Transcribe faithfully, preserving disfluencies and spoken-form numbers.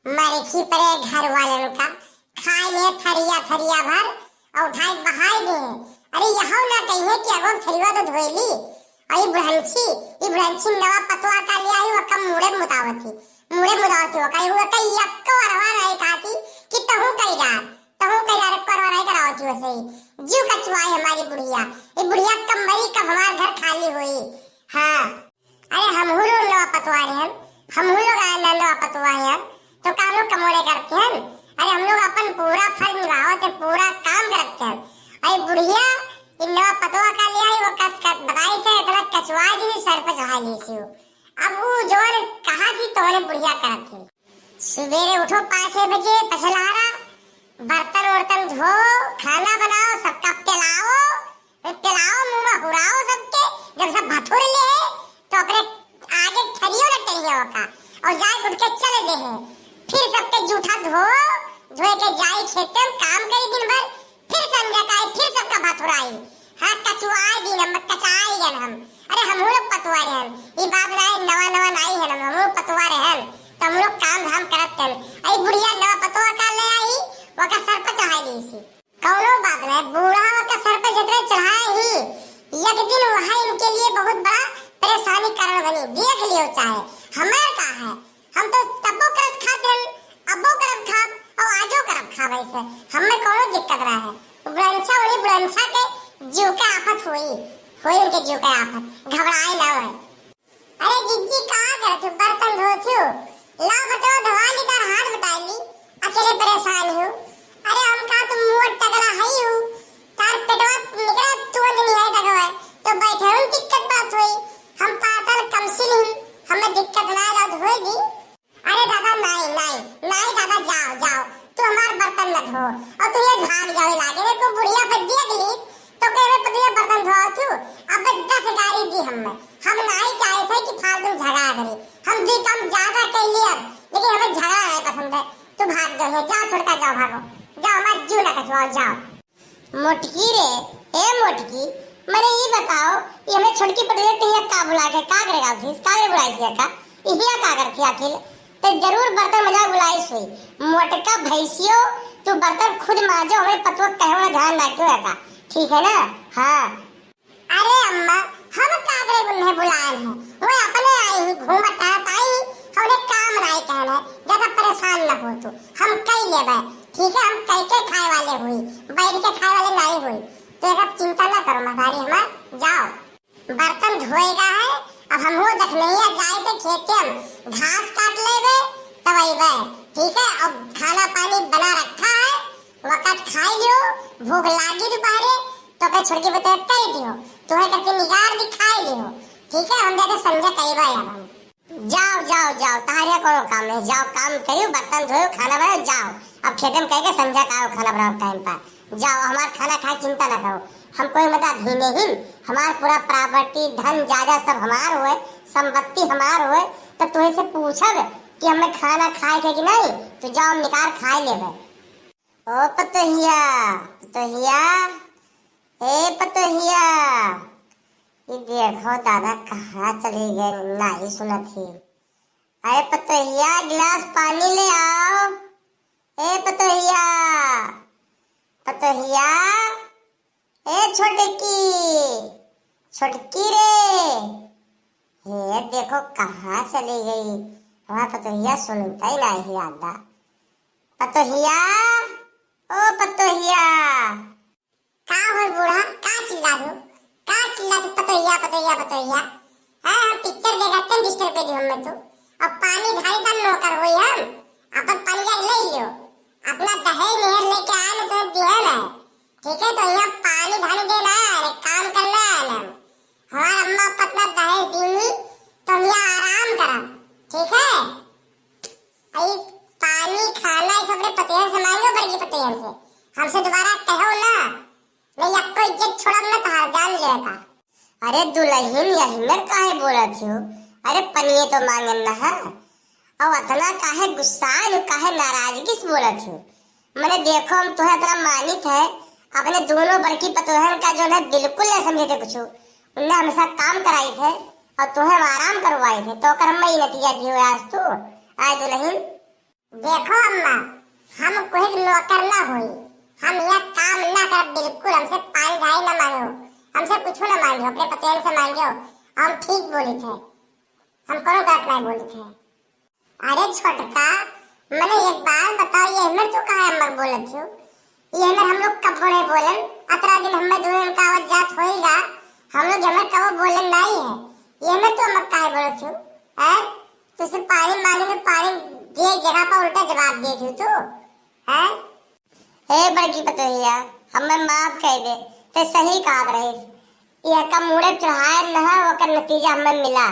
मरखी परे घर वालन का, खाए ले थरिया थरिया भर और उठाए बहाए दे। अरे यहू ना कहिए कि अगो थरिया तो धोए ली। और ये बुढ़ंची, ये बुढ़ंची नवा पतवा का ले आई, वो कम मुड़े मुदावत थी, मुड़े मुदावत थी, वो कहीं वो कहीं यक्को अरवा नहीं खाती कि तहू कहीं जा, तहू कहीं जा, रखो अरवा नहीं करावत थी वैसे ही। जीव कचुआई हमारी बुढ़िया, ये बुढ़िया कम मरी कब हमार घर खाली हुई। हाँ। अरे हमहू लोग नवा पतवा रहन, हमहू लोग आए ना नवा पतवा रहन, तो काम लोग कमोड़े करते हैं। अरे हम लोग अपन पूरा फर्ज निभावत है, पूरा काम करते हैं। अरे बुढ़िया, इन नवा पतवा का ले आई, वो कस कस बताई थे, इतना कचवा दी, सर पे चढ़ा ली सी। अब वो जौन कहा थी, तोने बुढ़िया करत थी। सुबेरे उठो पाँच बजे, पछलहरा, बर्तन वर्तन धो, खाना बनाओ, सबका पिलाओ, फिर पिलाओ, मुंह में हुराओ सबके। जब सब भथुर ले, तो अपने आगे ठरियो न टरियो का, और जाए उठ के चले दे है। फिर सबके जूठा धो, धोए के जाए खेते में काम करी दिन भर, फिर संझा का आई, फिर सबका भथुराई। हाँ, कचुआई दिन हम, कचाई गन हम। अरे हमहू लोग पतवा रहन, ई बात ना है, नवा नवा नाई है ना, हमहू लोग पतवा रहन, तो हम लोग काम धाम करत रहन। आई बुढ़िया नवा पतवा का ले आई, वका सर पर चढ़ाई ली सी। कौनो बात ना है, बूढ़ा वका सर पर जितने चढ़ाए ही, एक दिन वह इनके लिए बहुत बड़ा परेशानी कारण बनी। देख लियो चाहे, हमार का है, हम तो तब्बो करत खात रहन, अब्बो करत खाब, और आजो करत खाब ऐसे। हमें कौनो दिक्कत ना है। बुढ़ंचा उन्हीं बुढ़ंचा के जीव के आफत होई, होई उनके जीव के आफत, घबराए ना होए। अरे जिज्जी का करत हो, बर्तन धोत हो? ला बर्तन धोवा ली, तार हाथ बटाई ली, अकेले परेशान हो। अरे हम का तुम मोट तगड़ा है हो, तार पेटवा निकला तुरंत नहीं है तगवा, तो बैठे हम दिक्कत बात होई। हम पातल कमसिल ही, हमें दिक्कत ना ला धोए दी। अरे दादा, नाई, नाई, नाई दादा, जाओ, जाओ, तू हमार बर्तन न धो, और तू ये भाग जाओ लागे रे, तू बुढ़िया पर दिया गली, तो कह रे पतिया बर्तन धो तू, अब दस गारी दी हमें, हम नाई चाहे थे कि फालतू झगड़ा करी, हम दी काम ज्यादा कर लिए अब, लेकिन हमें झगड़ा नहीं पसंद है, तू भाग जाओ, जाओ छोड़का जाओ, भागो, जाओ हमार जीव ना कटवाओ, जाओ। मोटकी रे, ए मोटकी, मने ई बताओ, ई हमें छोटकी पटोहिया के हिया का बुला के का करे गावत हिस? का करे बुलाई हिया का? ई हिया का करत हिया आखिर? ते जरूर बर्तन मजा बुलाइस हुई। मोटका भैंसियो, तू बर्तन खुद माजो, हमें पतोह कहे वाला ध्यान ना क्यों रखा, ठीक है ना? हाँ। अरे अम्मा, हम का करे उन्हें बुलाए हैं? वो अपने आई ही, घूमत टहलत आई, हमने काम नाई कहना है, ज्यादा परेशान न हो तू, हम कई लेबे। ठीक है, हम कई के खाए वाले हुई, बैठ के खाए वाले नाई हुई। तो एक चिंता ना करो महतारी हमार, जाओ। बर्तन धोएगा है, अब हम हो दखनैया जाए थे खेते में, घास काट लेबे, तब अइबे। ठीक है, अब खाना पानी बना रखा है, वक्त खाई लियो, भूख लागी दोपहरे, तो के छोटकी बतौर कर दियो, तोहे करके निगार दिखाई लियो। ठीक है, हम दे संजय कई बार अब हम जाओ, जाओ, जाओ, तहार यहाँ कोनो काम नहीं। जाओ, काम करियो, बर्तन धोयो, खाना बनाओ, जाओ। अब खेते में कह के संझा का आओ, खाना बनाओ टाइम पर। जाओ, हमार खाना खाए चिंता ना करो। हम कोई मत अधीने ही, हमार पूरा प्रॉपर्टी, धन, जायदाद सब हमार होए, संपत्ति हमार होए, तो तुहे से पूछब कि हमें खाना खाए के कि नहीं, तो जाओ, हम निकाल खाए लेबे। ओ पतोहिया, पतोहिया, ए पतोहिया, ई देखो दादा कहाँ चली गए, नाही सुनत ही। अरे पतोहिया, गिलास पानी ले आओ। ए पतोहिया, पतोहिया, ए छोटकी, छोटकी रे। हे देखो कहाँ चली गई, हमार पतोहिया सुनता ही नाही आदा। पतोहिया, ओ पतोहिया। का होल बूढ़ा, का चिल्ला दो, का चिल्ला दो, पतोहिया, पतोहिया, पतोहिया? हैं, हम पिक्चर देखत हैं, डिस्टर्ब कर दियो हमें तू। अब पानी ढाई तन नौकर होई हम, अपन पानी जाके ले लियो। अपना दहेज मेहर लेके आए ना तो दिए ना। ठीक है, तो यहाँ पानी ढाने दे ना, अरे काम करना है ना। हमार अम्मा अपना दहेज दी, तो हम यहाँ आराम करब। ठीक है? आई पानी खाना इस अपने पतियन से मांगो, बड़की पतियन से। हमसे दोबारा कहो ना, नहीं आपको इज्जत छोड़ब ना, तहार जान लेता। अरे दुलहिन, यही में काहे बोलत हो? अरे पनिये तो मांगन ना है। और अतना काहे गुस्सा, काहे नाराजगी से बोलत हो? मने देखो, हम तुहे इतना मानित है, अपने दोनों बड़की पतोहन का जो है बिल्कुल नहीं समझे थे कुछ। उनने हमेशा काम कराई थे और तुहे हम आराम करवाई थे, तो ओकर हम ई नतीजा दियो आज तू। आए दुलहिन। देखो अम्मा, हम कोई नौकर ना होई, हम यह काम ना करब बिल्कुल। हमसे पानी धाई ना मांगो, हमसे कुछ ना मांगो, अपने पतोहियन से मांगो, हम ठीक बोली थे, हम कोनो गलत नहीं बोली थे। अरे छोटका, मने एक बात बताओ, ये हमर तू काहे अम्मा बोलत हो? ये हमर हम लोग कबो नहीं बोलन, अतरा दिन हमें दोनों का आवत जात होइगा, हम लोग हमर कबो बोलन नहीं है, ये हमर तू अम्मा काहे बोलत हो? हैं? तुझसे पानी मांगे तो पानी दिए जगह पर उल्टा जवाब दे दू तू, हैं? हे बड़की पतोहिया, हमें माफ कर दे, ते सही कहत रहिस। यह का मूड़े चढ़ाए न है, ओकर नतीजा हमें मिला।